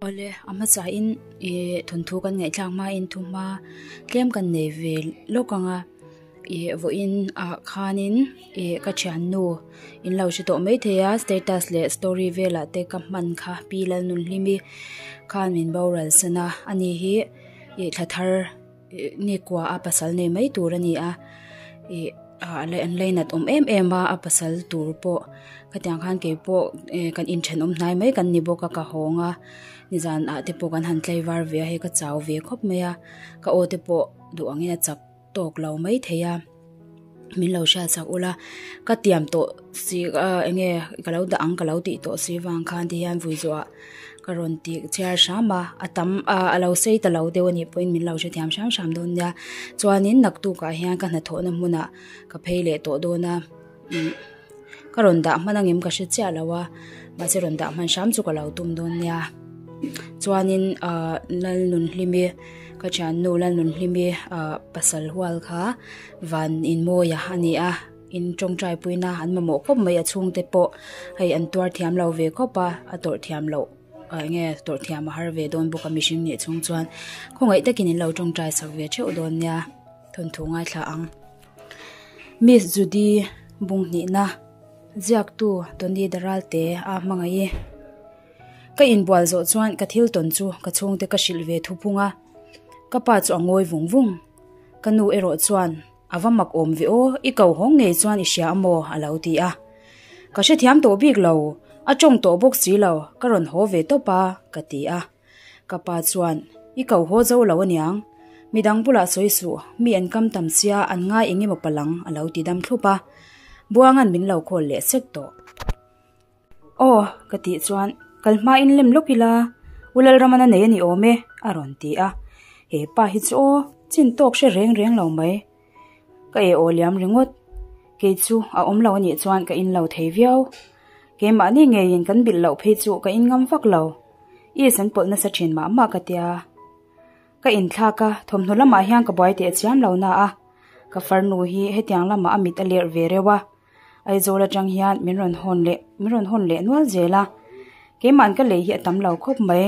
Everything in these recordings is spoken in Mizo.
Awle, a hmasain ih thawnthu kan ngaihthlak hmain thuhma tlem kan nei ve lawk ang a, ih vawiin ah khanin ih ka thiannu in lo hre tawh maithei a status leh story velah te ka hman kha Pi Lalnunhlimi khan min boral san a, ani hi ih thla thar ih nikua a pasal nei mai tur a ni a, ih an lainat awm em em a, a pasal tur pawh khatiang khan kei pawh eh kan inthenawm hnai mai kan ni bawk a ka hawng a nizan ah te pawh kan han tlaivar ve a hei ka chau ve khawp mai a ka aw te pawh duh angin a chak tawk lo mai thei a min lo hriat sak ula ka tiam tawh si ah eng nge ka lo dah ang ka lo tih tawh si vang khan ti hian vui zawh ah ka rawn tih chhiar hram a a tam ah a lo sei ta lo deuh a nih pawhin min lo hrethiam hram hram dawn nia chuanin naktukah hian ka hnathawhna hmunah ka phei leh tawh dawn a umm ka rawn dah hman angem ka hre chiah lo a mahse rawn dah hman hram chu ka lo tum dawn nia chuanin ah Lalnunhlimi ka thiannu Lalnunhlimi ah pasal hual kha van inmawia a ni a. In tawngtai puina an mamawh khawp mai a chhungte pawh hei an tuar thiam lo ve khawp a a tawrh thiam loh ah eng nge tawrh thiam a har ve dawn bawk a mihring nih chhung chuan khawngaih takin in lo tawngtai sak ve theuh dawn nia thawnthu ngaithla ang Miss Judy Bunghnihna ziaktu Tony Daralte a hmangaih i ka inbual zawh chuan ka thil tawn chu ka chhungte ka hrilh ve thuphung a ka pa chu a ngawi vung vung ka nu erawh chuan A va mak awm ve aw, i ko hawng ngei chuan i hria a maw? a lo ti a. Ka hrethiam tawh bik lo, a tawng tawh bawk si lo, ka rawn haw ve tawp a, ka ti a. Ka pa chuan, I ko haw zo lo aniang, midang bulah sawi suh, mi an kam tam sia an ngai eng emaw palang, a lo ti dam thlup a. Buanga'n min lo call leh sek tawh. Aw, ka tih chuan, kal hmain lem lawk ila, U Lalramana nei a ni awm e, a rawn ti a. He pa hi chu aw, chin tawk hre reng reng lo mai. Ka e aw liam ringawt. Kei chu a awm lo a nih chuan ka in lo thei viau. Keimahni ngeiin kan bilh loh phei chu ka in ngam vak lo. Is an pawlh nasa thin mah mah ka tia. Ka inthlak a, thawmhnaw lamah hian ka buai teh chiam lo na a. Ka farnu hi hetiang lamah a mit a lerh ve reuh a. Aizawl atang hian min rawn hawn leh min rawn hawn leh nual zel a keimahn ka lei hi a tam lo khawp mai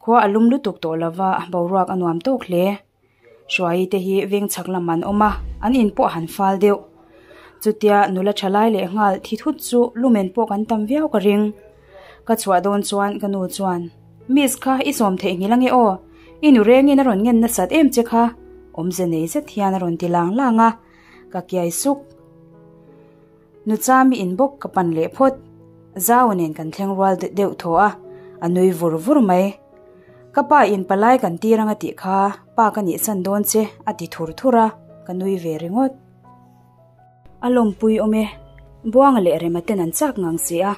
khua a lum lutuk tawh lova boruak a nuam tawk hle hruai te hi veng chhak lam an awm a an in pawh a han fal deuh chutia nula tha lai leh nghal thi thut chu lumen pawh kan tam viau ka ring ka chhuah dawn chuan ka nu chuan miss kha i sawm theih nghilh ange aw i nu rengin a rawn ngen nasat em che kha awmze nei zet hian a rawn ti lang lang a. Ka kiai suk. Nuchami in bawk ka pan leh phawt. Zau nen kan thleng rual deuh thaw a, a nui vur vur mai. Ka pa in palai kan tir anga tih kha pa ka nih chan dawn che a ti thur thur a, ka nui ve ringawt. A lawmpui awm e, Buanga leh Rema ten an chak ngang si a.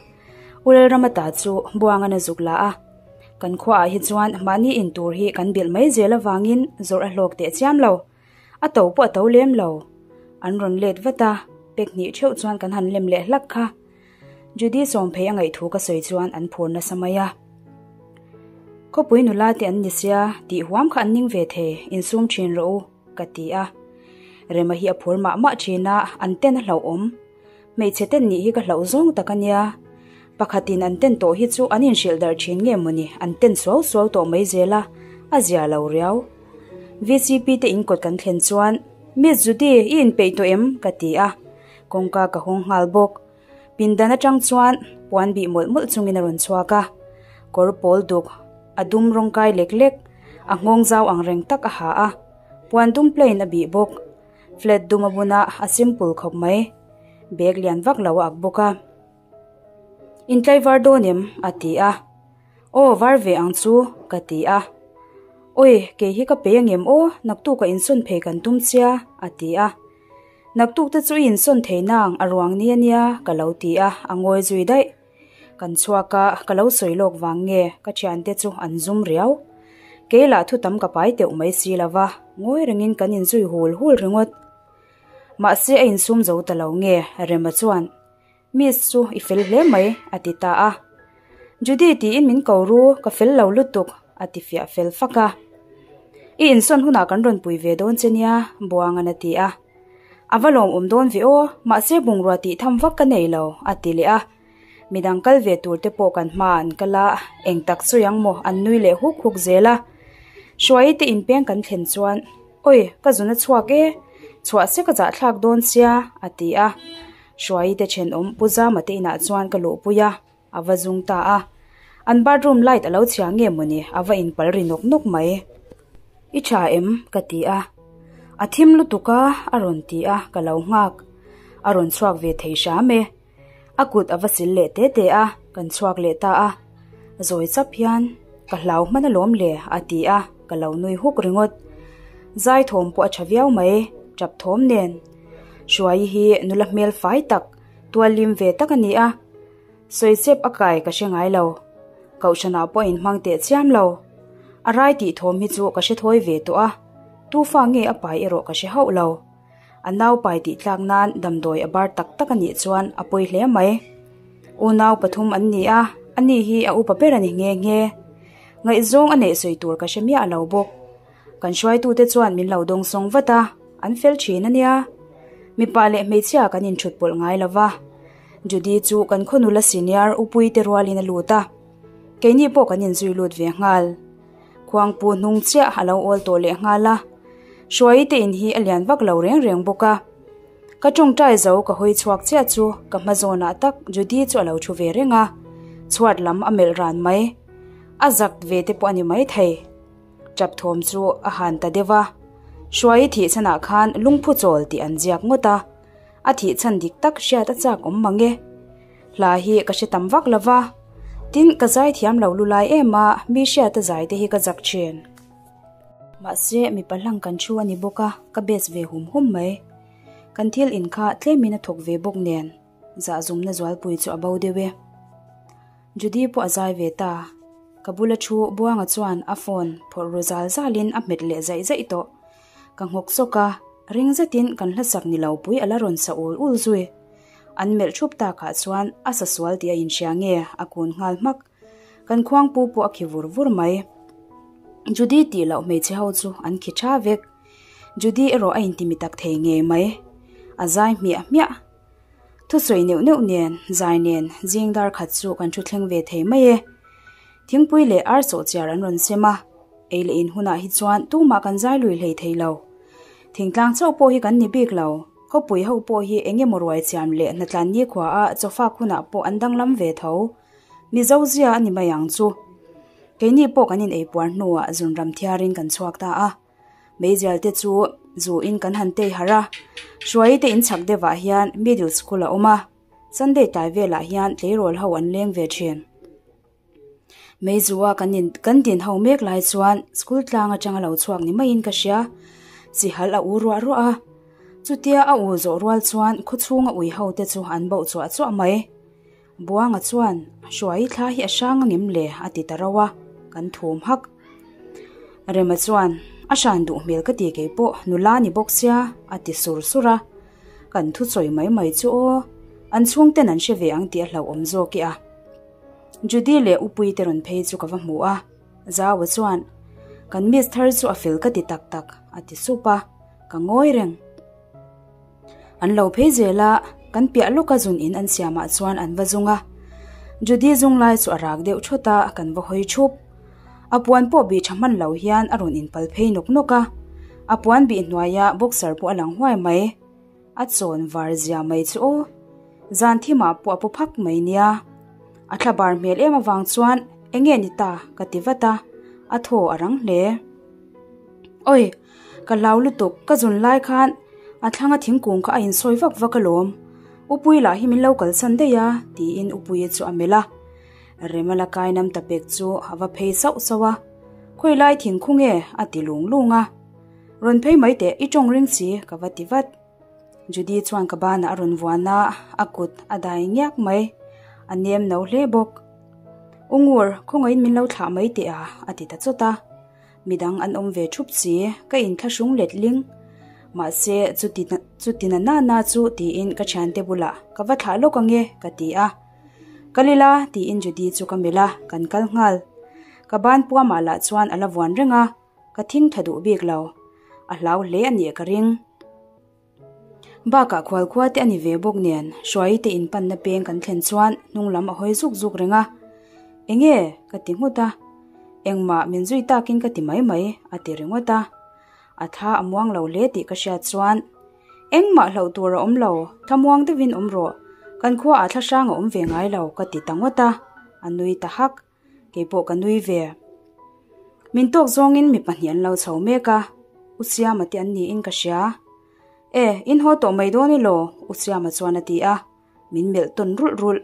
U Lalrama ta chu Buangan a zuk la a. Kan khuaah hi chuan mahni in tur hi kan bilh mai zel avangin zawrh a hlawk teh chiam lo. A to pawh a to lem lo. An rawn let vat a, pek hnih theuh chuan kan han lem leh hlak kha. Judy sawmphei a ngaih thu ka sawi chuan an phur nasa mai a. Khawpui nula te an ni sia, tih huam kha an ning ve thei, insum thin rawh u, ka ti a. Rema hi a phur mah mah thin a, an ten a hlauhawm. Hmeichhe ten nih hi ka hlauh zawng tak a nia. Pakhatin an ten tawh hi chu an inhrilh darh thin nge mawni, an ten suau suau tawh mai zel a, a zia lo riau. VCP te in kawt kan thlen chuan, Miss Judy, i inpeih tawh em? ka ti a, kawngka ka hawng nghal bawk. Pindan atang chuan puan bih mawlh mawlh chungin a rawn chhuak a, kawr pawl duk, a dum rawng kai lek lek, a nghawng zau ang reng tak a ha a, puan dum plain a bih bawk. Flat dum a bun a, a simple khawp mai. Bag lian vak lo a ak bawk a. Intlai var dawn em? a ti a. Aw var ve ang chu ka ti a. Awi kei hi ka pe angem aw naktuk a insawn phei kan tum chia a ti a. Naktuk te chu i insawn thei nang a ruang ni ania ka lo ti a, a ngawi zui daih. Kan chhuak a, ka lo sawi lawk vang nge ka thiante chu an zum riau. Kei lah thu tam ka pai teuh mai si lova, ngawi rengin kan inzui hul hul ringawt. Mahse a insum zo ta lo nge Rema chuan Miss chu i fel hle mai a ti ta a. Judy tiin min ko ru ka fel lo lutuk a ti fiah fel fak a. I insawn hunah kan rawn pui ve dawn che nia Buangan a ti a. A va lawmawm dawn ve aw mahse bungrua tih tham vak ka nei lo a ti leh a. Midang kal ve tur te pawh kan hmaah an kal a, eng tak sawi ang maw an nui leh huk huk zel a. Hruaii te inpeng kan thlen chuan, Awi, ka zun a chhuak e, chhuah se ka zahthlak dawn sia, a ti a. Hruaii te thenawm Pu Zama te inah chuan ka luhpui a, a va zung ta a. An bathroom light a lo chhia nge mawni, a va inpal ri nawk nawk mai. I tha em? ka ti a. A thim lutuk a, a rawn ti a, ka lo nghak. A rawn chhuak ve thei hram e. A kut a va sil leh te te a, kan chhuak leh ta a. Zawi chap hian, Ka hlau hman alawm le, a ti a, ka lo nui huk ringawt. Zai thawm pawh a tha viau mai, tap thawm nen. Hruaii hi nula hmel fai tak, tuallim ve tak a ni a. Sawichep a kai ka hre ngai lo. Kohhranah pawh a inhmang teh chiam lo. A rai tih thawm hi chu ka hre thawi ve tawh a, tu fa nge a pai erawh ka hre hauh lo. A nau pai tih tlak nan damdawi a bar tak tak a nih chuan a pawi hle mai. Unau pathum an ni a, ani hi a upa ber a ni nghe nghe. Ngaihzawng a neih sawi tur ka hre miah lo bawk. Kan hruaitute chuan min lo dawngsawng vat a, an fel thin a nia. Mipa leh hmeichhia kan inthut pawlh ngai lo va. Judy chu kan khaw nula senior Upui te rualin a lut a, keini pawh kan inzui lut ve nghal. Khuangpu hnung chiah a lo awl tawh leh nghal a, Hruaii te in hi a lian vak lo reng reng bawk a. Ka tawngtai zo ka hawi chhuak chiah chu ka hma zawnah tak Judy chu a lo thu ve reng a, chhuat lam a melh ran mai. A zak ve te pawh a ni maithei. Tap thawm chu a han ta deuh a, Hruaii thih chhanah khan lungphu chawl tih an ziak ngawt a, a thih chhan dik tak hriat a chak awm mang e. Hla hi ka hre tam vak lo va, tin ka zai thiam lo lu lai em a, mi hriata zai te hi ka zak thin. Mahse mipa hlang kan thu a ni bawk a, ka bes ve hum hum mai. Kan thil in kha tlemin a thawk ve bawk nen, zahzumna zualpui chu a bo deuh e. Judy pawh a zai ve ta. Ka bula thu Buanga chuan a phone phawrh ru zal zalin a hmet leh zaih zaih tawh. Ka nghawk sawk a, ring zetin kan hlasak ni lo pui a la rawn sa ul ul zui. An melh thup takah chuan a sa sual tih a inhria nge a kun nghal hmak. Kan khuangpu pawh a khi vur vur mai. Judy tih loh hmeichhe ho chu an khi tha vek. Judy erawh a intimi tak thei ngei mai. A zai hmiah hmiah. Thusawi neuh neuh nen, zai nen, zing dar khat chu kan thu thleng ve thei mai e. Thingpui leh ar sawhchiar an rawn sem a, ei leh in hunah hi chuan tumah kan zai lui hlei thei lo. Thingtlang chauh pawh hi kan ni bik lo, khawpui ho pawh hi eng emaw ruai chiam leh hnatlan nikhua a chawfak hunah pawh an danglam ve tho. Mizo zia a ni mai ang chu. Keini pawh kan in eipuar hnuah zunram thiarin kan chhuak ta a. Meizial te chu zu in kan han tei harh a, Hruaii te in chhak deuh ah hian middle school a awm a, Sunday tlai velah hian tleirawl ho an leng ve thin. Meizu a kan in kan din ho mek lai chuan school tlang atanga lo chhuak ni maiin ka hria, sihal a u ruah ruah a, chutia a u zawh rual chuan khawchhunga ui ho te chu an bauh chuah chuah mai. Buanga chuan, Hruaii thla hi a hrang angem le? a ti ta rauh a, kan thum hak. Rema chuan, A hran duh hmel ka ti kei pawh, nula ni bawk sia, a ti sur sur a. Kan thusawi mai mai chu aw, an chhungten an hre ve ang tih a hlauhawm zawk i a. Judy leh Upuii te rawn phei chu ka va hmu a, Zaua chuan, Kan miss thar chu a fel ka ti tak tak, a ti sup a, ka ngawi reng. An lo phei zel a, kan piah lawka zun in an siamah chuan an va zung a. Judy zung lai chu a rak deuh thawt a, kan va hawi thup. A puan pawh bih tha hman lo hian a rawn inpal phei nawk nawk a. A puan bih hnuaia boxer pawh a lang huai mai. A chawn var zia mai chu aw. Zan thimah pawh a pu phak mai nia. A thla bar hmel em avang chuan eng nge ni ta ka ti vat a, a thaw a rang hle. Oi! Ka hlau lutuk, ka zun lai khan a thlanga thingkung kha a insawi vak vak alawm. Upui lah hi min lo kalsan daih a, tiin Upuia chu a melh a. Rema la kai nam ta pek chu a va phei sauh sauh a. Khawi lai thingkung nge? a ti lung lung a. Rawn phei mai teh, i tawng ring si, ka va ti vat. Judy chuan ka banah a rawn vuan a, a kut a dai ngiak mai. A nem no hle bawk. U Ngur, khawngaihin min lo thlah mai teh a, a ti ta chawt a. Midang an awm ve thup si, ka inthlahrung let ling. Mahse, chuti chuti na na na chu tiin ka thiante bulah ka va thlah lawk ange ka ti a. Kal ila tiin Judy chu ka melh a, kan kal nghal. Ka ban puamah lah chuan a la vuan reng a, ka thing tha duh bik lo. A hlau hle a nih ka ring. Bakah khualkhua te a ni ve bawk nen Hruaii te in panna peng kan thlen chuan hnung lam a hawi zuk zuk reng a. Enge? ka ti nghut a. Engmah min zui takin ka ti mai mai a ti ringawt a. A thla a muang lo hle tih ka hriat chuan Engmah hlauh tur a awm lo, thlamuang deuhin awm rawh, kan khuaah thla hrang a awm ve ngai lo ka ti ta ngawt a, a nui ta hak. Kei pawh ka nui ve. Min tawk zawngin mi pahnih an lo chho mek a, U Siama te an niin ka hria. E, in haw tawh mai dawn elaw? U Siama chuan a ti a, min melh tawn rulh rulh.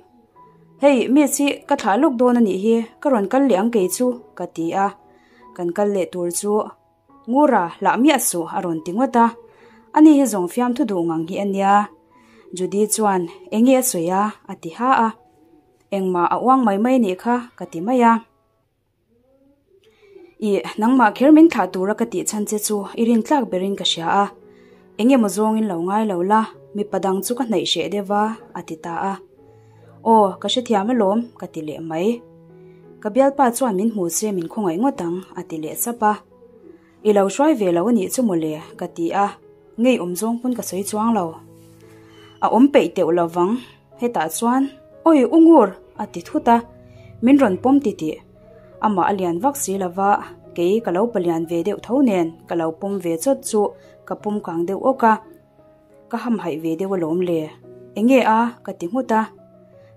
Hei, miss hi ka thlah lawk dawn a nih hi, ka rawn kal leh ang kei chu, ka ti a. Kan kal leh tur chu Ngura, hlah miah suh, a rawn ti ngawt a. Ani hi zawng fiamthu duh ngang hi a nia. Judy chuan, Enge a sawi a? a ti ha a. Engmah a uang mai mai nih kha ka ti mai a. Ih, nangmah kher min thlah tura ka tih chhan che chu i rin tlak berin ka hria a. Eng emaw zawngin lo ngai lo la, mipa dang chu ka hnaih hreh deuh va, a ti ta a. Aw, ka hrethiam alawm, ka ti leh mai. Ka bialpa chuan min hmu se min khawngaih ngawt ang, a ti leh sap a. I lo hruai ve lo a nih chu mawle, ka ti a, ngeiawm zawng pawn ka sawi chuang lo. A awm peih teuh lo vang, hetah chuan, Awi u ngur! a ti thut a, min rawn pawm titih. Amah a lian vak si lo va, kei ka lo palian ve deuh tho nen ka lo pawm ve chawt chu ka pawm kang deuh awk a. Ka hamhaih ve deuh alawm le. Enge a? ka ti nghut a.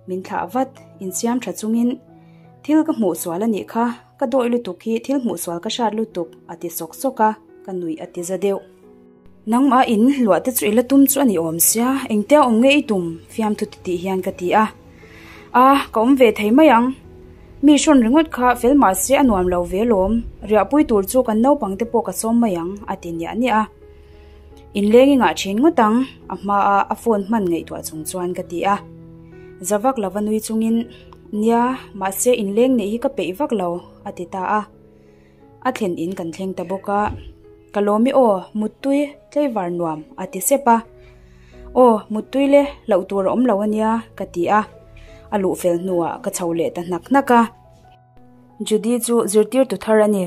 Min thlah vat, insiam tha chungin, Thil ka hmuh sual a nih kha, ka dawih lutuk hi thil hmuh sual ka hrat lutuk, a ti sawk sawk a, ka nuih a ti za deuh. Nangmah in luah te chu i la tum chu a ni awm sia, engtia awm nge i tum? fiamthu titih hian ka ti a. A, ka awm ve thei mai ang. Mi hrawn ringawt kha fel mahse a nuam lo ve lawm, riahpui tur chu kan naupang te pawh ka sawm mai ang, a ti niah niah a. Inleng i ngah thin ngawt ang, a hmaa a phone hman ngaihtuah chung chuan ka ti a. Za vak lova nui chungin, Nia, mahse inleng neih hi ka peih vak lo, a ti ta a. A thlen in kan thleng ta bawk a. Ka lawm i aw, muttui, tlaivar nuam, a ti sep a. Aw, muttui le, hlauh tur a awm lo ania, ka ti a. A luh fel hnuah ka chho leh ta hnak hnak a. Judy chu zirtirtu thar a ni.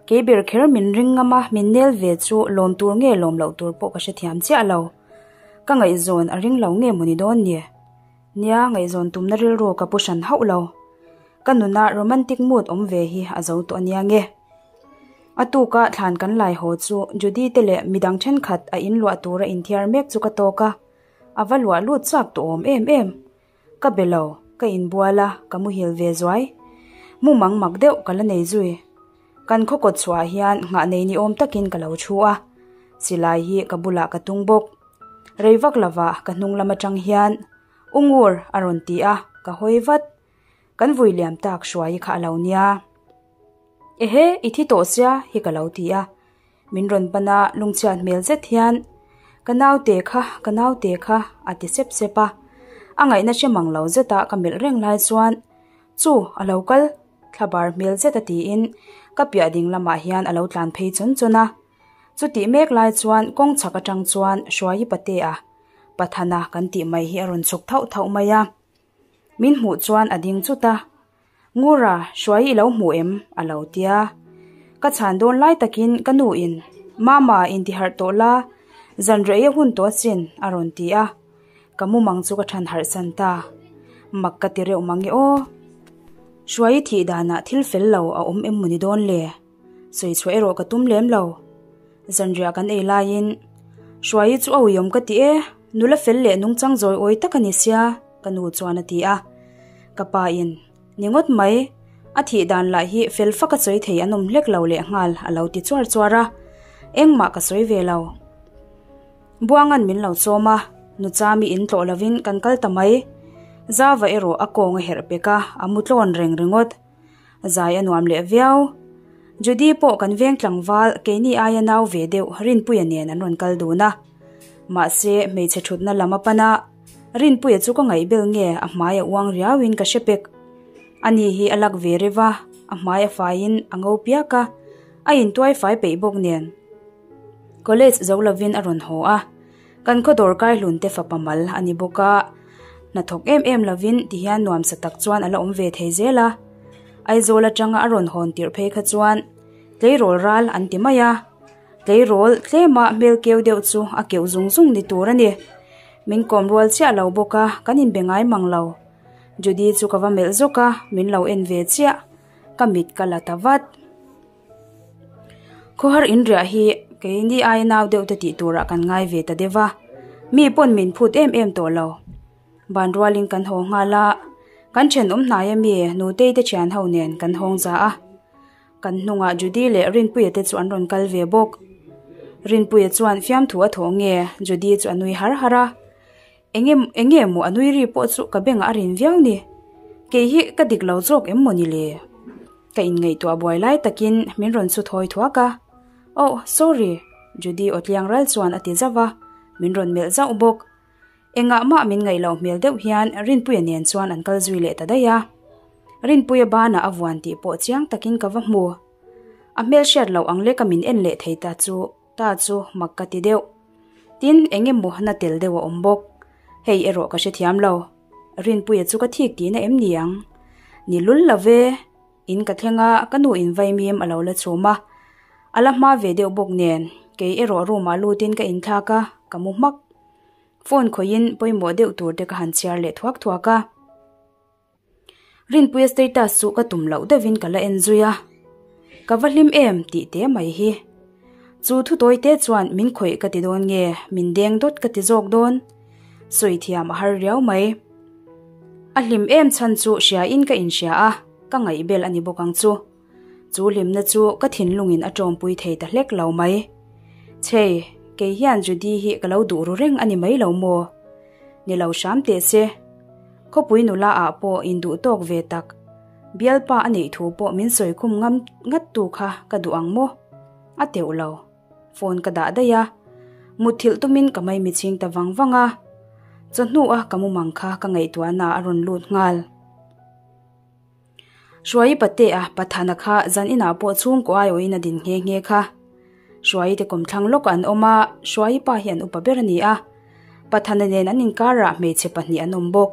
Kei ber kher min ring ngam a, min nel ve chu lawm tur nge lawm loh tur pawh ka hrethiam chiah lo. Ka ngaihzawn a ring lo nge mawni dawn ni? Nia, ngaihzawn tumna rilru ka pu hran hauh lo. Ka nuna romantic mood awm ve hi a zo tawh ania nge. A tuka thlan kan lai haw chu Judy te leh midang thenkhat a inluah tura inthiar mek chu ka tawk a, a va luah lut chak tawh awm em em. Ka be lo, ka inbual a, ka muhil ve zuai. Mumang mak deuh ka la nei zui. Kan khaw kawt chhuah hian nghah nei ni awm takin ka lo thu a, silai hi ka bulah ka tung bawk. Rei vak lova ka hnung lam atang hian, U Ngur a rawn ti a, ka hawi vat. Kan vui liam tak hruai kha a lo nia. Ehe, i thi tawh sia hi ka lo ti a. Min rawn pan a, lungchhiat hmel zet hian, Ka naute kha, ka naute kha, a ti sep sep a. A ngaihna hre mang lo zeta ka melh reng lai chuan, Chu, a lo kal, thlabar hmel zeta tiin ka piah ding lamah hian a lo tlan phei chawn chawn a. Chutih mek lai chuan kawng chhak atang chuan Hruaii Patea, Pathana kan tih mai hi a rawn chhuk thauh thauh mai a. Min hmuh chuan a ding chut a, Ngura, Hruai i lo hmu em? a lo tia. Ka chhan dawn lai takin ka nu in, Mama, intiharh tawh la, zan rei a hun tawh asin, a rawn ti a. Ka mumang chu ka than harh san ta. Mak ka ti reuh mang e aw. Hruai i thih danah thil fel lo a awm em mawni dawn le? Sawi chhuah erawh ka tum lem lo. Zanriah kan ei laiin, Hruai chu a uiawm ka ti e, nula fel leh nungchang zawi awi tak a ni sia, ka nu chuan a ti a. Ka pa in, Ni ngawt mai, a thih dan lah hi fel fak a sawi thei an awm hlek lo leh nghal a lo ti chuar chuar a. Engmah ka sawi ve lo. Buangan min lo chawm a, Nuchami in tlawh lovin kan kal ta mai. Zava erawh a kawng a herh pek a, a mu tlawn reng ringawt. Zai a nuam leh viau. Judy pawh kan veng tlangval keini aia nau ve deuh Rinpuia nen an rawn kal dun a. Mahse hmeichhe thutna lam a pan a, Rinpuia chu ka ngaihbel nge a hmai a uang riauin ka hre pek. Ani hi a lak ve reuh a, a hmai a faiin a ngo piak a, a intuai fai peih bawk nen. College zo lovin a rawn haw a. Kan khaw dawr kai hlun te fapa mal a ni bawk a, hnathawk em em lovin tihian nuamsa tak chuan a la awm ve thei zel a. Aizawl atanga a rawn hawn tirh phei kha chuan tleirawl ral an ti mai a. Tleirawl tlema hmel keu deuh chu a keuh zung zung ni tur a ni. Min kawm rual chiah lo bawk a, kan inbe ngai mang lo. Judy chu ka va melh zawk a, min lo en ve chiah. Ka mit ka la ta vat. Khawhar inriah hi keini aia nau deuh te tih turah kan ngai ve ta deuh va, mi pawn min phut em em tawh lo. Ban rualin kan haw nghal a, kan thenawm hnai ami Nutei te thian ho nen kan hawng za a. Kan hnungah Judy leh Rinpuia te chu an rawn kal ve bawk. Rinpuia chuan fiamthu a thawh nge Judy chu a nui har har a. Enge enge maw a nui ri pawh chu ka bengah a rin viau ni. Kei hi ka dik lo zawk em maw ni le? Ka inngaihtuah buai lai takin min rawn chu thawi thuak a. Oh, sorry, Judy aw tliang ral chuan a ti zauh a, min rawn melh zauh bawk. Engah mah min ngaih loh hmel deuh hian Rinpuia nen chuan an kal zui leh ta daih a. Rinpuia banah a vuan tih pawh chiang takin ka va hmu. A hmel hriat loh ang leka min en leh thei ta chu ta chu mak ka ti deuh. Tin, eng emaw na tel deuh a awm bawk. Hei erawh ka hrethiam lo. Rinpuia chu ka thik tihna em ni ang? Ni lul lo ve. In ka thleng a, ka nu in vaimim a lo la chhum a. A la hma ve deuh bawk nen, kei erawh room ah lutin ka inthlak a, ka mu hmak. Phone khawihin pawimawh deuh tur te ka han chhiar leh thuak thuak a. Rinpuia status chu ka tum loh deuhin ka la en zui a. Ka va hlim em tih te mai hi. Chu thu tawi te chuan min khawih ka ti dawn nge, min deng dawt ka ti zawk dawn. Sawi thiam a har riau mai. A hlim em chhan chu hria in ka inhria a, ka ngaihbel a ni bawk ang chu. Chu hlimna chu ka thinlungin a tawmpui thei ta hlek lo mai. Chhei, kei hian Judy hi ka lo duh ru reng a ni mai lo maw? Ni lo hram teh se. Khawpui nula ah pawh induh tawk ve tak. Bialpa a neih thu pawh min sawi khum ngam ngat tu kha ka duh ang maw? A teuh lo. Phone ka dah daih a. Mutthilh tumin ka maimichhing ta vang vang a. Chawhnu a ka mumang kha ka ngaihtuahna a rawn lut nghal. Hruaii Patea Pathana kha zan inah pawh chhungkaw aiawhin a din nghe nghe kha. Hruaii te kawmthlang lawkah an awm a, Hruaii pa hi an upa ber a ni a. Pathana nen an inkarah hmeichhe pahnih an awm bawk.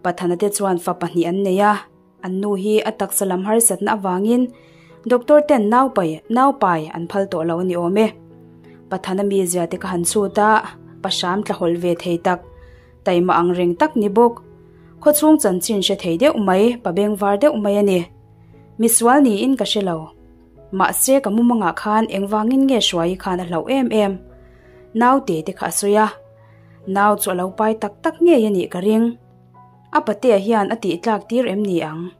Pathana te chuan fa pahnih an nei a, an nu hi a taksa lam harsatna avangin doctor ten naupai naupai an phal tawh lo a ni awm e. Pathana mizia te ka han chhut a, pahram tlahawlh ve thei tak. Taima ang reng tak ni bawk. Khawchhung chanchin hre thei deuh mai, pa bengvar deuh mai a ni. Misual niin ka hre lo. Mahse ka mumangah khan engvangin nge Hruaii khan a hlauh em em. Naute te kha a sawi a. Nau chu a lo pai tak tak ngei a nih ka ring. A patea hian a tih tlak tir em ni ang?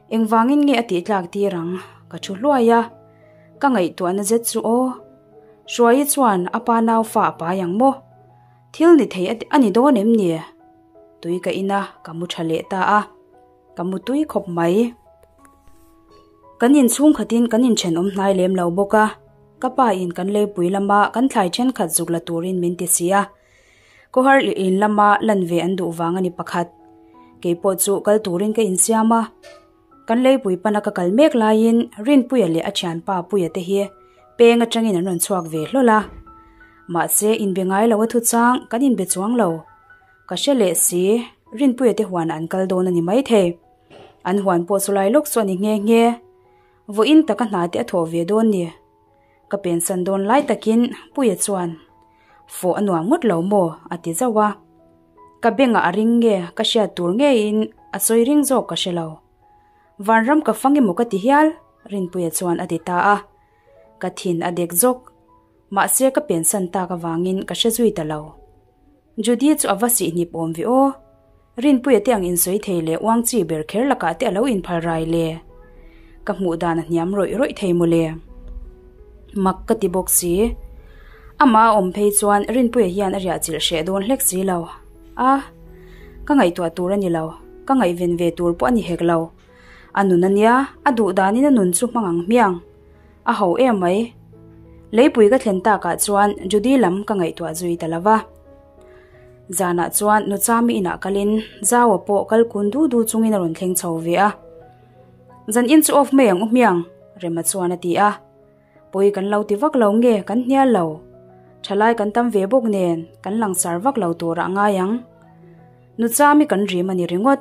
Engvangin nge a tih tlak tir ang? Ka thu hluai a. Ka ngaihtuahna zet chu aw. Hruaii chuan a pa nau fa a pai ang maw? Thil ni thei a ni dawn em ni? Tui ka in a, ka mu tha leh ta a. Ka mu tui khawp mai. Kan inchhung khatin kan inthenawm hnai lem lo bawk a, ka pa in kan leipui lama kan thlai thenkhat zuk la turin min ti si a. Kawhar leh in lama lan ve an duh vang a ni pakhat. Keipawh chu kal turin ka insiam a. Kan leipui pana ka kal mek laiin Rinpuia leh a thianpa Puia te hi peng atangin an rawn chhuak ve hlawl a. Mahse inbe ngai lo a thuchang kan inbe chuang lo. Ka hre leh si, Rinpuia te huanah an kal dawn a ni maithei. An huan pawh chu lai lawk chu a ni nghe nghe. Vawiin taka hna te a thawh ve dawn ni. Ka pensan dawn lai takin Puia chuan, Fawh a nuam ngawt lo maw? a ti zauh a. Ka bengah a ring nge ka hriat tur ngeiin a sawi ring zawk ka hre lo. Vanram ka fang emaw ka ti hial, Rinpuia chuan a ti ta a. Ka thin a dek zawk. Mahse ka pensan tak avangin ka hre zui ta lo. Judy chu a va sihhnip awm ve aw. Rinpuia te ang insawi thei leh uang chi ber kher lakah te a lo inphal rai le. Ka hmuh dan a hniam rawih rawih thei mawle. Mak ka ti bawk si. Amah a awm phei chuan Rinpuia hian a riah chilh hreh dawn hlek si lo. A, ka ngaihtuah tur a ni lo. Ka ngaihven ve tur pawh a ni hek lo. A nun a nia, a duh danin a nun chu hmang ang hmiang. A ho em mai. Leipui ka thlen takah chuan Judy lam ka ngaihtuah zui ta lo va. Zanah chuan Nuchami inah kalin Zaua pawh kal kun du du chungin a rawn thleng chho ve a. Zan in chu off mai ang u hmiang, Rema chuan a ti a. Pawi kan lo ti vak lo nge kan hnial lo. Thalai kan tam ve bawk nen kan langsar vak lo turah ngai ang. Nuchami kan rim a ni ringawt.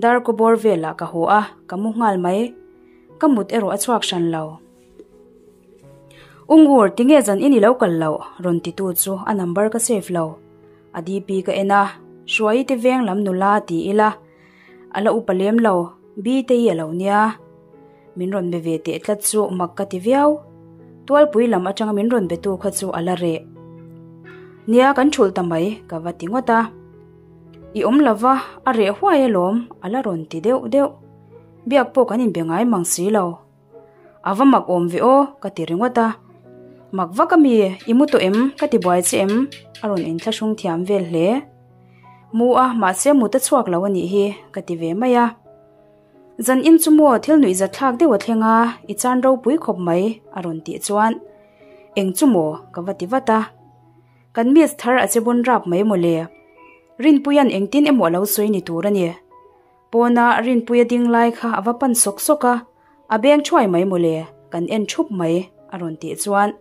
Darkaw bawr velah ka haw a, ka mu nghal mai. Ka mut erawh a chhuak hran lo. U Ngur, tinge zan in i lo kal loh? rawn titu chu a number ka save lo. A DP ka en a, Hruaii te veng lam nula ti ila, a la upa lem lo, Biteii a lo nia. Min rawn be ve teh tlat chu mak ka ti viau. Tualpui lam atanga min rawn betu kha chu a la reh. Nia kan thulh ta mai ka va ti ngawt a. I awm lova, a reh huai alawm a la rawn ti deuh deuh. Biak pawh kan inbe ngai mang si lo. A va mak awm ve aw ka ti ringawt a. Mak vak a mi, i mu tawh em? Ka ti buai che em? A rawn inthlahrung thiam vel hle. Mu a, mahse mut a chhuak lo a nih hi ka ti ve mai a. Zan in chu maw thil nuih zat thlak deuh a thleng a, i chan ropui khawp mai a rawn tih chuan eng chu maw ka va ti vat a. Kan miss thar a che bun rap mai mawle. Rinpuia'n engtin emaw a lo sawi ni tur a ni. Pawna Rinpuia ding lai kha a va pan sawk sawk a, a beng thuai mai mawle, kan en thup mai a rawn tih chuan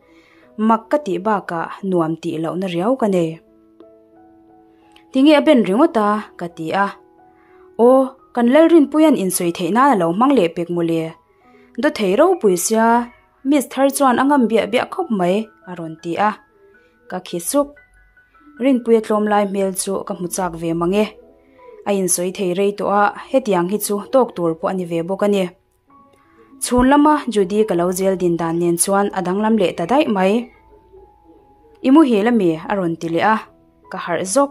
mak ka tih bakah nuam tih lohna riau ka nei. Tinge a ben ringawt a? ka ti a. Aw, kan Lalrinpuia'n insawi theih nan a lo hmang leh pek mawle. Dawthei ropui sia, Miss thar chuan a ngam biah biah khawp mai a rawn ti a. Ka khi suk. Rinpuia tlawm lai hmel chu ka hmu chak ve mang e. A insawi thei rei tawh a, hetiang hi chu tawk tur pawh a ni ve bawk a ni. Chhun lama Judy ka lo zel din dan nen chuan a danglam leh ta daih mai. I muhil ami? a rawn ti leh a, ka harh zawk.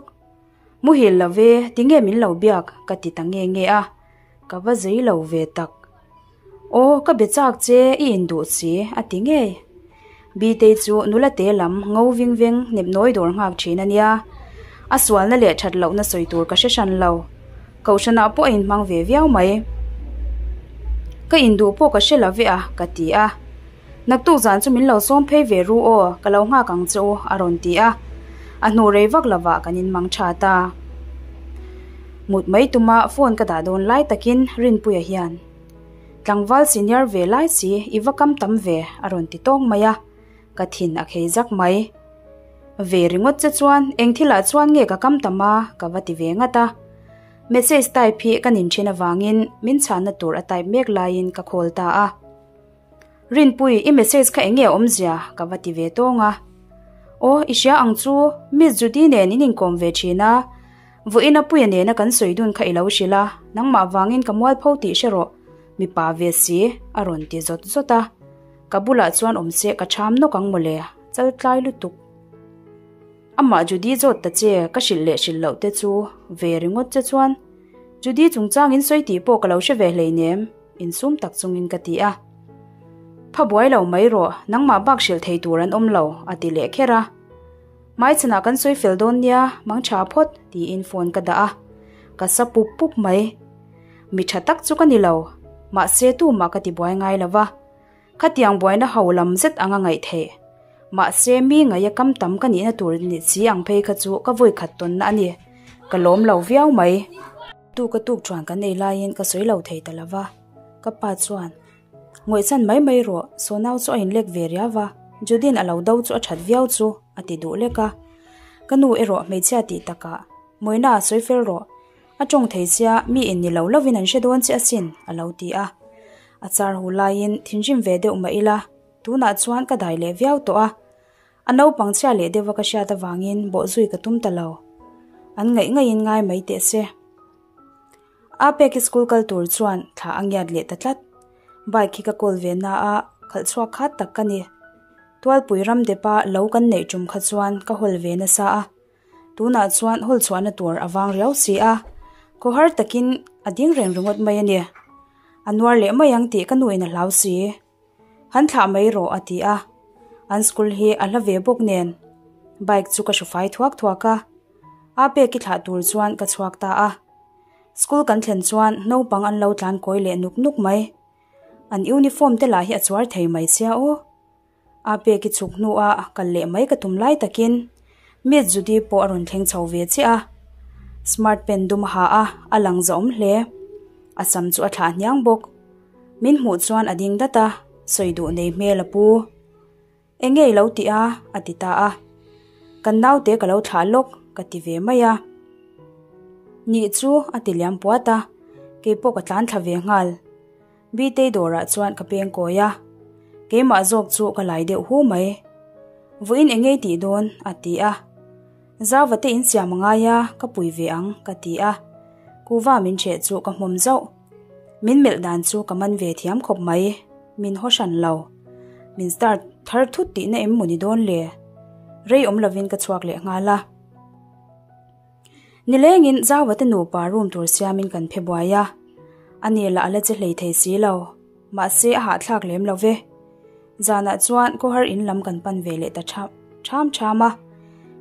Muhil lo ve, tinge min lo biak? ka ti ta nge nge a, ka va zei lo ve tak. Aw, ka be chak che, i induh si, a ti ngei. Bitei chu nula te lam ngo ving veng nep nawi dawr nghak thin a nia. A sualna leh that lohna sawi tur ka hre hran lo. Kohhranah pawh a inhmang ve viau mai. Ka induh pawh ka hre lo ve a, ka ti a. Naktuk zan chu min lo sawm phei ve ru aw, ka lo nghak ang che u, a rawn ti a. A hnu rei vak lovah kan inmang tha ta. Mut mai tuma phone ka dah dawn lai takin Rinpuia hian, Tlangval senior ve lai si, i va kam tam ve, a rawn ti tawng mai a, ka thin a khei zak mai. Ve ringawt che chuan eng thilah chuan nge ka kam tam a, ka va ti ve ngat a. Message type hi ka nin thin avangin min chhanna tur a type mek laiin ka call ta a. Rinpui, i message kha eng nge a awmzia? ka va ti ve tawng a. Aw, i hria ang chu, Miss Judy nen in inkawm ve thin a. Vawiin a puia nena kan sawi dun kha i lo hrilh a, nangmah vangin ka mualpho tih hre rawh, mipa ve si, a rawn ti zawt zawt a. Ka bulah chuan awm se ka cham nawk ang mawle, chal tlai lutuk. Amah Judy zawt ta che, ka hrilh leh hrilh loh te chu ve ringawt che chuan Judy chungchang in sawi tih pawh ka lo hre ve hleinem, insum tak chungin ka ti a. Pha buai lo mai rawh, nangmah bak hrilh thei tur an awm lo, a ti leh kher a. Hmaichhanah kan sawi fel dawn nia, mang tha phawt, tiin phone ka dah a. Ka sa pup pup mai. Mi tha tak chu ka ni lo, mahse tumah ka ti buai ngai lo va. Khatiang buaina ho lam zet anga ngaih theih. Mahse mi ngaia kam tam ka nihna tur ni si ang phei kha chu ka vawi khat tawnna a ni. Ka lawm lo viau mai. Tu ka tuk chuan kan ei laiin ka sawi lo thei ta lo va. Ka pa chuan, Ngawihsan mai mai rawh, Sonau chu a inlek ve riau va, Judin a lo do chu a that viau chu, a ti duh lek a. Ka nu erawh hmeichhia tih takah, Mawina, sawi fel rawh. A tawng thei sia, mi in ni lo lovin an hre dawn che asin, a lo ti a. A char hu laiin thinrim ve deuh mah ila, tunah chuan ka dai leh viau tawh a. A naupang chhia leh deuha ka hriat avangin bawhzui ka tum ta lo. An ngaih ngaihin ngai mai teh se. A pek i school kal tur chuan thla a ngiat leh ta tlat. Bike hi ka kawl ve na a, khalh chhuak khat tak ka ni. Tualpui ram depa lo kan neih tum kha chuan ka hawl ve nasa a. Tunah chuan hawl chhuahna tur a vang riau si a, khawhar takin a ding reng ringawt mai a ni. A nuar leh mai ang tih ka nuin a hlau si. Han thlah mai rawh a ti a, an school hi a hla ve bawk nen bike chu ka hru fai thuak thuak a, a pek i thlah tur chuan ka chhuak ta a. School kan thlen chuan naupang an lo tlan kawi leh nuk nuk mai. An uniform te lah hi a chuar thei mai sia aw. A pek i chhuk hnua kal leh mai ka tum lai takin Miss Judy pawh a rawn thleng chho ve chiah a. Smart pen dum a ha a, a lang zahawm hle. A sam chu a thlah hniang bawk. Min hmuh chuan a ding dat a, sawi duh nei hmel a pu. Eng nge i lo tih a? a ti ta a. Kan naute ka lo thlah lawk ka ti ve mai a. Nih chu a ti liam puat a, keipawh ka tlan thla ve nghal. Bitei dawrah chuan ka peng kawi a. Keimah zawk chu ka lai deuh hu mai. Vawiin eng ngei tih dawn? a ti a. Zauva te insiam a ngai a, ka pui ve ang, ka ti a. Kuva min ṭheh chu ka hmawm zauh. Min melh dan chu ka man ve thiam khawp mai, min haw hran lo. Min start thar thut tihna em maw ni dawn le? Rei awm lovin ka chhuak leh nghal a. Nilengin Zauva te nupa room tur siamin kan phe buai a, ani lah a la che hlei thei si lo. Mahse a hahthlak lem lo ve. Zanah chuan khawhar in lam kan pan ve leh ta ṭham ṭham ṭham a.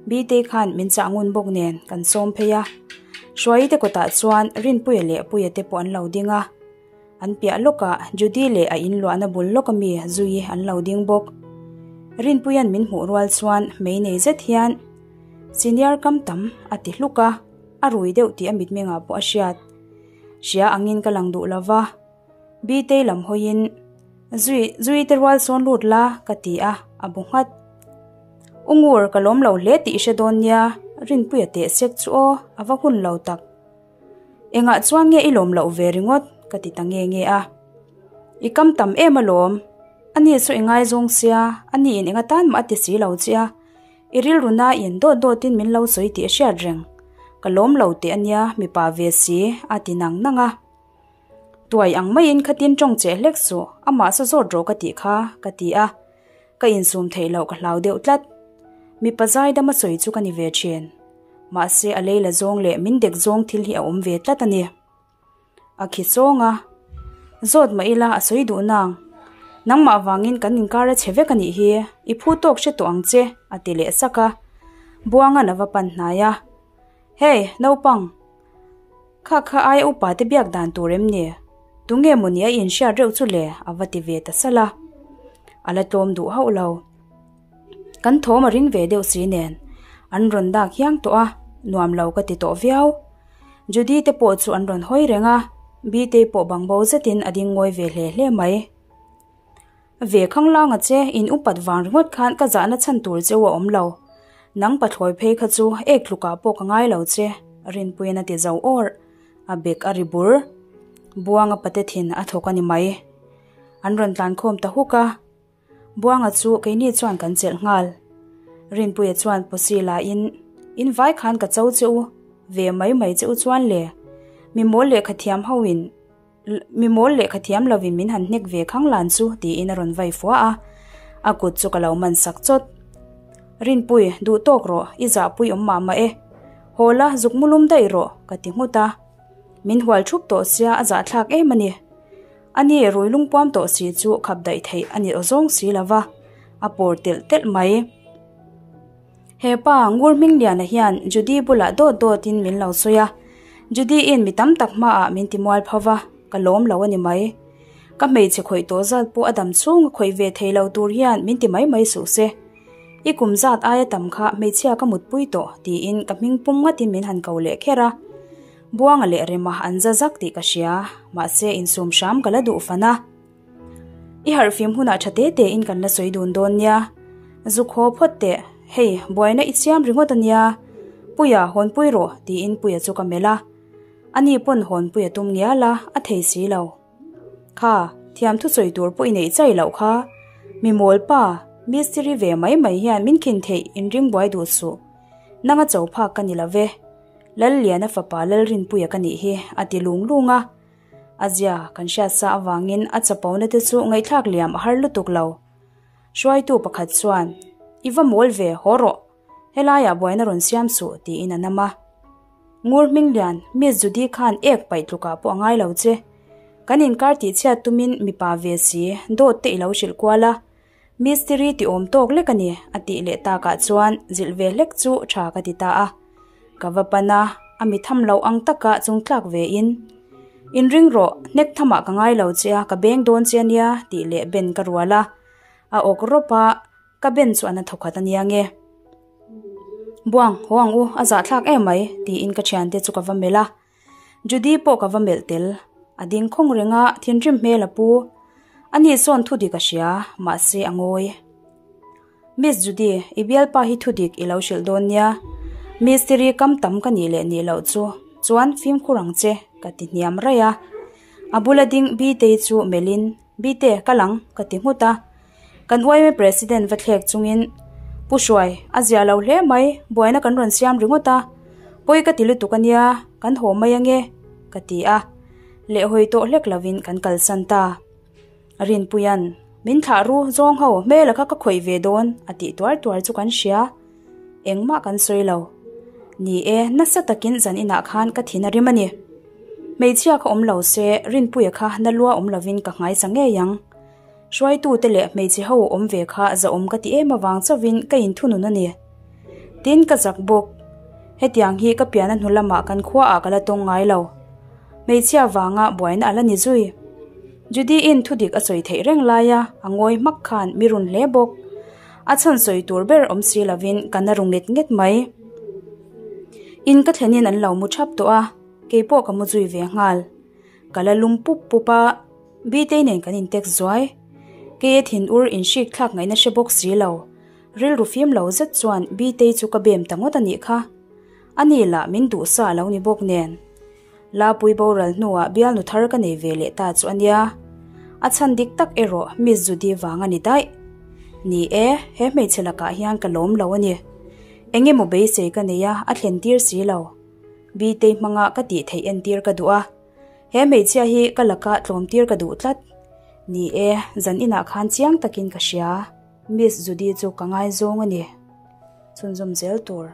Btei khan min chah ngun bawk nen kan sawm phei a. Hruaii te kawtah chuan Rinpuia leh Puia te pawh an lo ding a. An piah lawkah Judy leh a inluahna bul lawk ami Zuii an lo ding bawk. Rinpuia'n min hmuh rual chuan mei nei zet hian Senior kam tam a ti hluk a, a rui deuh tih a mitmengah pawh a hriat. Hria angin ka lang duh lova. Bitei lam hawiin, Zui, Zui te rual sawn lut la, ka ti a, a bu nghat. U Ngur, ka lawm lo hle tih i hre dawn nia, Rinpuia teh sek chu aw, a va hun lo tak. Engah chuan nge i lawm loh ve ringawt, ka ti ta nge nge a. I kam tam em alawm, ani chu i ngaizawng sia, ani in enga tan mah a ti si lo che a, i rilru nain dawt dawtin min lo sawi tih a hriat reng. Ka lawm lo teh ania, mipa ve si, a ti nang nang a. Tuai ang maiin khatin tawng cheh hlek suh, amah sa zawt rawh ka tih kha, ka ti a. Ka insum theih loh ka hlau deuh tlat. Mipa zaidam a sawi chu ka ni ve thin. Mahse a lei la zawng leh min dek zawng thil hi a awm ve tlat a ni. A khi sawng a. Zawt mah ila a sawi duh nang. Nangmah vangin kan inkar a che vek a nih hi, i phu tawk hre tawh ang che, a ti leh sak a. Buangan a va pan hnai a. Hey, naupang! Kha kha aia upa te biak dan tur em ni? Tunge maw ni a inhriat reuh chu le? A va ti ve ta salh a. A la tlawm duh hauh lo. Kan thawm a ring ve deuh si nen an rawn dak hiang tawh a, nuam lo ka ti tawh viau. Judy te pawh chu an rawn hawi reng a, Bitei pawh bangbo zetin a ding ngawi ve hle hle mai. Ve khanglang a che, in upat vang ringawt khan ka zahna chhan tur cheu a awm lo. Nang pathlawi phei kha chu ek tlukah pawh ka ngai lo che, Rinpuiin a ti zo awr. A bek a ri bur. Buanga pate thin a thawk a ni mai. An rawn tlankhawm ta huk a. Buanga chu keini chuan kan chelh nghal. Rinpuia chuan pawsi lain, In vai khan ka cho che u, ve mai mai che u chuan le. Mi mawl lehkha thiam hoin Mi mawl lehkha thiam lovin min han hnek ve khang lan chu tiin a rawn vai fua a, a kut chu ka lo man sak chawt. Rinpui, duh tawk rawh, i zahpui awm mah mah e. Haw la, zuk mu lum daih rawh, ka ti nghut a. Min hual thup tawh sia a zahthlak em a ni. Ani rui lungpuam tawh si chu khap daih theih a ni awzawng si lova, a pawr telh telh mai. He pa Ngur Hmingliana hian Judy bulah dawt dawtin min lo sawi a, Judy-in mi tam tak hmaah min ti mual pho va, ka lawm lo a ni mai. Ka hmeichhe khawih tawh zat pawh a dam chhung a khawih ve thei lo tur hian min ti mai mai suh se. I kum zat aia tam kha hmeichhia ka mutpui tawh tiin ka hming pum ngatin min han ko leh kher a. Buanga leh Rema an za zak tih ka hria, mahse insum hram ka la duh fan a. I harhfim hunah tha te te in kan la sawi dun dawn nia. Zuk haw phawt teh, hei buaina i siam ringawt a nia. Puia, hawnpui rawh, tiin Puia chu ka melh a. Ani pawn hawnpui a tum ngial a, a thei si lo. Kha, thiam thusawi tur pawh i neih chai loh kha. Mi mawl pa, mistiri ve mai mai hian min khin theih inring buai duh suh. Nanga cho phak ka ni lo ve. Lalliana fapa Lalrinpuia ka nih hi, a ti lung lung a. A zia kan hriat sa avangin a chapona te chu ngaihthlak liam a har lutuk lo. Hruaitu pakhat chuan, I va mawl ve, haw rawh. Helaiah buaina rawn siam suh, tiin a nam a. Ngur Hminglian, Miss Judy khan ek paih tlukah pawh a ngai lo che. Kan inkar tihchhiat tumin mipa ve si, dawt te i lo hrilh kual a. Mistiri ti awm tawk lek a ni, a tih leh takah chuan zilh ve hlek chu tha ka ti ta a. Ka va pan a, a mi tham loh ang taka chung tlak ve in, Inring rawh, hnek thamah ka ngai lo che a, ka beng dawn che a nia, tih leh ben ka rual a. A awk rawp a, ka ben chu a na thawkhat a nia nge. Buang, haw ang u, a zahthlak em mai, tiin ka thiante chu ka va melh a. Judy pawh ka va melh tel. A ding khawng reng a, thinrim hmel a pu. Ani sawn thu dik a hria, mahse a ngawi. Miss Judy, i bialpa hi thu dik i lo hrilh dawn nia. Mistiri kam tam ka nih leh nih loh chu, chuan fimkhur ang che, ka ti hniam raih a. A bula ding Bitei chu melhin, Bite, kal ang, ka ti nghut a. Kan yma President va thlek chungin, Pu Hruai, a zia lo hle mai, buaina kan rawn siam ringawt a, pawi ka ti lutuk a nia, kan haw mai ange, ka ti a. Lehhawi tawh hlek lovin kan kalsan ta. Rinpuia'n, Min thlah ru, zawng ho, hmela kha ka khawih ve dawn, a tih tuar tuar chu kan hria. Engmah kan sawi lo. Ni e, nasa takin zan inah khan ka thin a rim a ni. Hmeichhia kha awm lo se, Rinpuia kha na lua awm lovin ka nghaisa ngei ang. Hruaitute leh hmeichhe ho awm ve kha zahawm ka ti em avang chauhin ka inthunun a ni. Tin, ka zak bawk. Hetiang hi ka piana hnu lamah kan khuaah ka la tawng ngai lo. Hmeichhia vanga buaina a la ni zui. Judy-in thudik a sawi theih reng laia a ngawi hmak khan mi run hle bawk. A chhan sawi tur ber awm si lovin ka na ru nget nget mai. In ka thlenin an lo mu thap tawh a, keipawh ka mu zui ve nghal. Ka la lum pup pup a, Bitei nen kan intek zuai. Keia thinur inhrik thlak ngaihna hre bawk si lo. Rilru fim lo zet chuan Bitei chu ka bem ta ngawt a nih kha. Ani lah min duh sa a lo ni bawk nen. Lapui boral hnuah bialnu thar ka nei ve leh ta chu a nia. A chhan dik tak erawh Miss Judy vang a ni daih. Ni e, he hmeichhe lakah hian ka lawm lo a ni. Eng emaw beisei ka nei a, a thlen tir si lo. Bitei hmanga ka tih theih entir ka duh a. He hmeichhia hi ka laka tlawm tir ka duh tlat. Ni e, zan inah khan chiang takin ka hria. Miss Judy chu ka ngaizawng a ni. Chhunzawm zel tur.